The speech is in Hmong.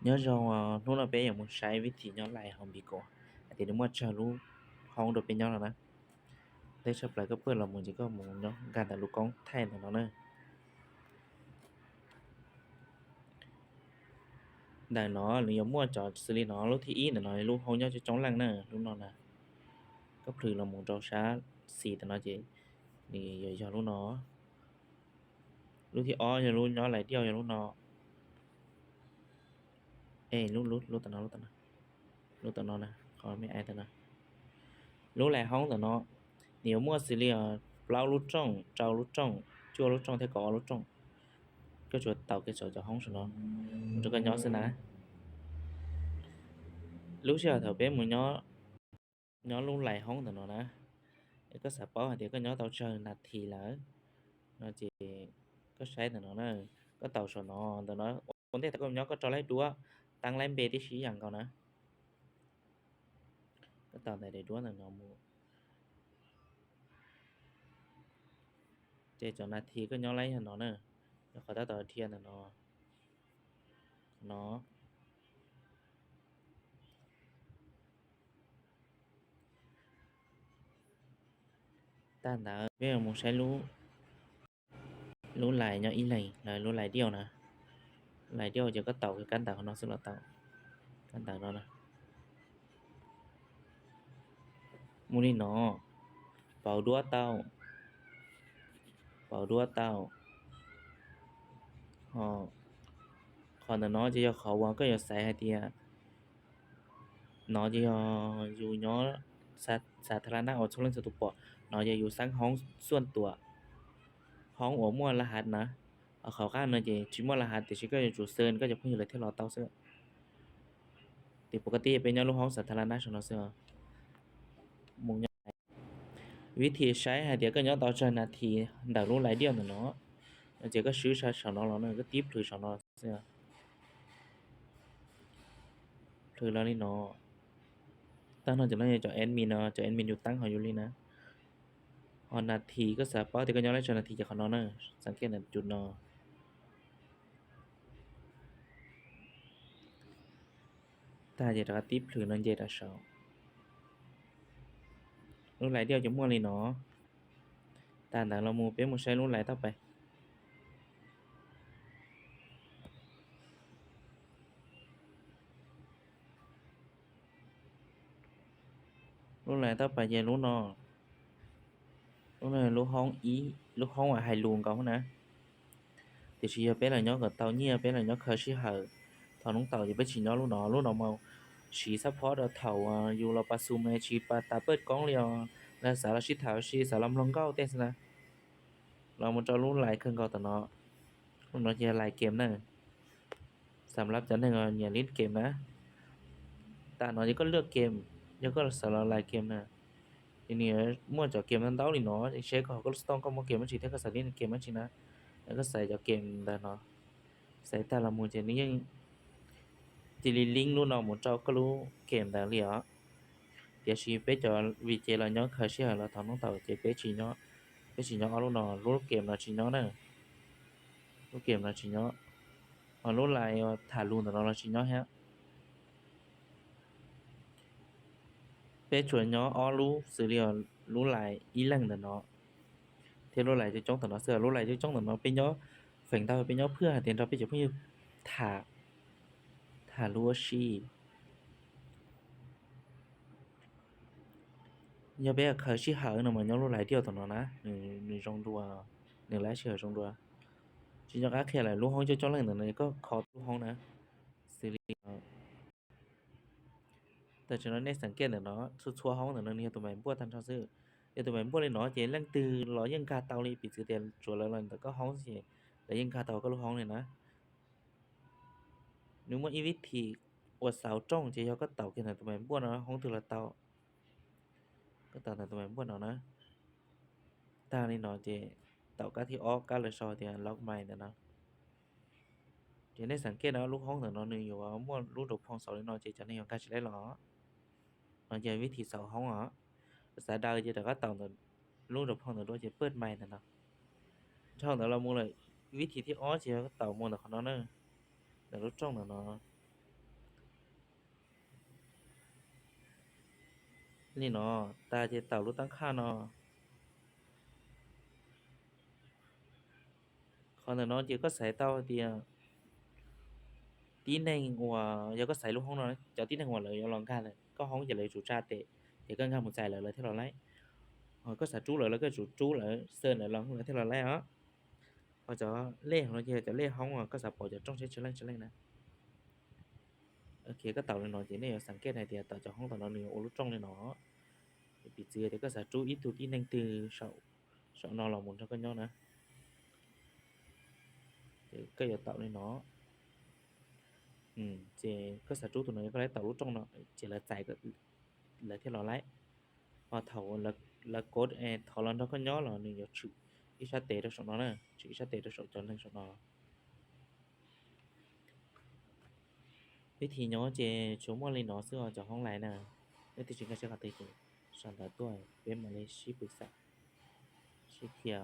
Nyob zoo, hnub no peb yuav mus saib vib thim nyob lais hauv Npiv Kaum hais tias nws muaj tsawg lub hoob rau peb nyob no na. Teb tshaj plaws koj pheej los mus ces koj mus nyob nkag ntawm lub koob thaij ntawm no na. Ntawm no nws yuav muaj cov xws li no, lub thib ib ntawm no lub hoob nyob coob coob leej na, lub no na. Koj plhws los mus rau sab xis ntawm no ces nws yuav yog lub no. Lub thib ob yog lub nyob lais diauj yog lub no. E, lub, lub, lub tom no, lub tom no, lub tom no na, qhov me ais tom no. Lub lais hoob ntawm no nws yuav muaj xws li plaub lub rooj, rau lub rooj, cuaj lub rooj thiab kaum ob lub rooj. Koj tsuas taus kiag saum cov hoob saum no mus rau koj nyob xwb na. Lub sij hawm thaum peb mus nyob, nyob lub lais hoob ntawm no na, es koj xav paub hais tias koj nyob tau tsawg nas this lawm no ces koj saib ntawm no na, koj taus saum no ntawm no, ua ntej thaum koj mus nyob koj rau laib duab, teeb laib npe tib si ib yam nkaus na. Koj taus ntawm daim duab ntawm no mus, ces cov nas this koj nyob laib yog no na, yog qhov tab tom dhia ntawm no, no. Tag ntawd peb yuav mus saib lub lais nyob ib leeg, lub lais diauj na. Lais diauj ces koj taus kab ntawv no xwb los tau, kab ntawv no na. Mus li no, pauv duab tau, pauv duab tau. Qhov ntawm no ces yog qhov uas koj yuav xaiv hais tias no ces yog yus nyob xav tha la naj uas txhua leej txhua tus pom, no ces yus xeeb hoob xuaj tuam, hoob uas muaj la hav na. Qhov qab no ces tsis muaj la hav tiam sis koj yuav tsum xwb koj cov phooj ywg lawv thiaj los tau xwb. Tiam pov ka tij peb nyob lub hoob xav tha la naj saum no xwb. Mus nyob, vib thim saib hais tias koj nyob tau tsawg nas this ntawm lub lais diauj ntawm no, ces koj swb saum no los no koj tib plhws saum no xwb. Plhws los li no. Tag no cov no yog cov admin no, cov admin yus teeb hauv yus li na. Ho nas this koj xav paub tias koj nyob lab tsawg nas this ces qhov no na, xav kiag ntawm cov no. Tag ces rov qab tib plhws no nce rau saud. Lub lais diauj ces muaj li no. Tag ntawd los mus peb mus saib lub lais tauj pais. Lub lais tauj pais ces lub no, lub no lub hoob, lub hoob uas hais lus nkaus na. Tiam sis yog peb los nyob kom tau nyiaj, peb los nyob khaws sij hawm thaum hnub tau ces peb tsis nyob lub no. Lub no mas siv xab phob rau thaum yus los pas xus mas tsis pas tas paj koob li os, los xav los sib tham si, xav los mloog nkauj tej xwb na. Los mus rau lub lais kawg nkaus tom no, lub no ces lais game na. Xam lab cov neeg nyiam lib game na, tam no ces koj lwaj game, yog koj xav los lais game na, ces nws muaj cov game ntau ntau li no, seb koj hauv koj lub xov tooj koj muaj game dab tsi thiab koj xav lib game dab tsi na, koj xaiv cov game ntawm no. Xaiv tag los mus ces nws yeej cia li link lub no mus rau koj lub game ntawd li os. Tiam sis peb cov vim ces los nyob khaws sij hawm los thaum hnub tau ces peb tsis nyob, peb tsis nyob ob lub no, lub game no tsis nyob na, lub game no tsis nyob, ho lub lais tham lus ntawm no los tsis nyob thiab. Peb tsuas nyob ob lub xws li lub lais ib leeg ntawm no thiab lub lais coob coob ntawm no xwb. Lub lais coob coob ntawm no peb nyob feem ntau peb nyob phwj hais tias nrog peb cov phooj ywg tham, tham lub ua si. Yog peb khaws sij hawm no mas nyob lub lais diauj tom no na, nws zoo dua, nws lab sij hawm zoo dua. Tsis nco qab qhia lawm, lub hoob coob coob leej ntawm no koj kho lub hoob na, xws li tam sim no nej xav kiaj ntawm no, txhua txhua hoob ntawm no nws yog tus mais npuaj tag nrho xwb. Yog tus mais npuaj li no ces leej twg los yeej nkag tau li, piv txwv tias tsuav lawv los ntawm koj hoob ces lawv yeej nkag tau koj lub hoob li na. Nws muaj ib vib thim uas xauv rooj ces yog koj taus kiag ntawm tus mais npuaj no hoob twg los tau. Koj taus ntawm tus mais npuaj no na. Tag li no ces taus kab thib ob kab lawv sau tias log my ntawm no. Ces nej xav kiaj no lub hoob ntawm no nws yuav muaj lub nraum phoo xauv li no ces cov neeg yuav nkag tsis laib los. No ces vib thim xauv hoob os. Xav daws ces rov qab taus ntawm lub nraum phoo ntawm dua ces paj mais ntawm no. Dhau ntawd los mus lawm, vib thim thib ob ces yog koj taus mus ntawm qhov no na, ntawm lub rooj ntawm no. Li no, tas ces taum lub tab khaj no. Qhov ntawm no ces koj xaiv tau hais tias tib neeg uas, yog koj xaiv lub hoob no, cov tib neeg uas lawv yuav los nkag koj hoob ces lawv yuav tsum tsa tes, ces koj nkag mus txais lawv, lawv thiaj los laib. Koj xav rub lawv los koj yuav tsum rub lawv, xa lawv los lawv thiaj los laib os. Ho cov lej no ces yog cov lej hoob uas koj xav pom cov rooj seb tsawg leej tsawg leej na. Koj taum li no ces nej yuav xav kej hais tias tom cov hoob tom no nws yuav ua lub rooj li no. Piv txwv tias koj xav rub ib tug tib neeg twg saum no los mus nrog koj nyob na, ces koj yuav taum li no. Ces koj xav rub tus no, yog koj laib taum lub rooj no ces lawv txais, lawv thiaj los laib. Ho thaum lawv kov thov los nrog koj nyob los nws yuav tshwm ib sab tes rau saum no na, tshwm ib sab tes rau saum cov neeg saum no. Vib thim nyob ces tsuas muaj li no xwb os cov hoob lais na. Leej twg tsis nkag siab qhov twg ces sau ntawv tuaj peb mam li sib pw xam, sib qhia.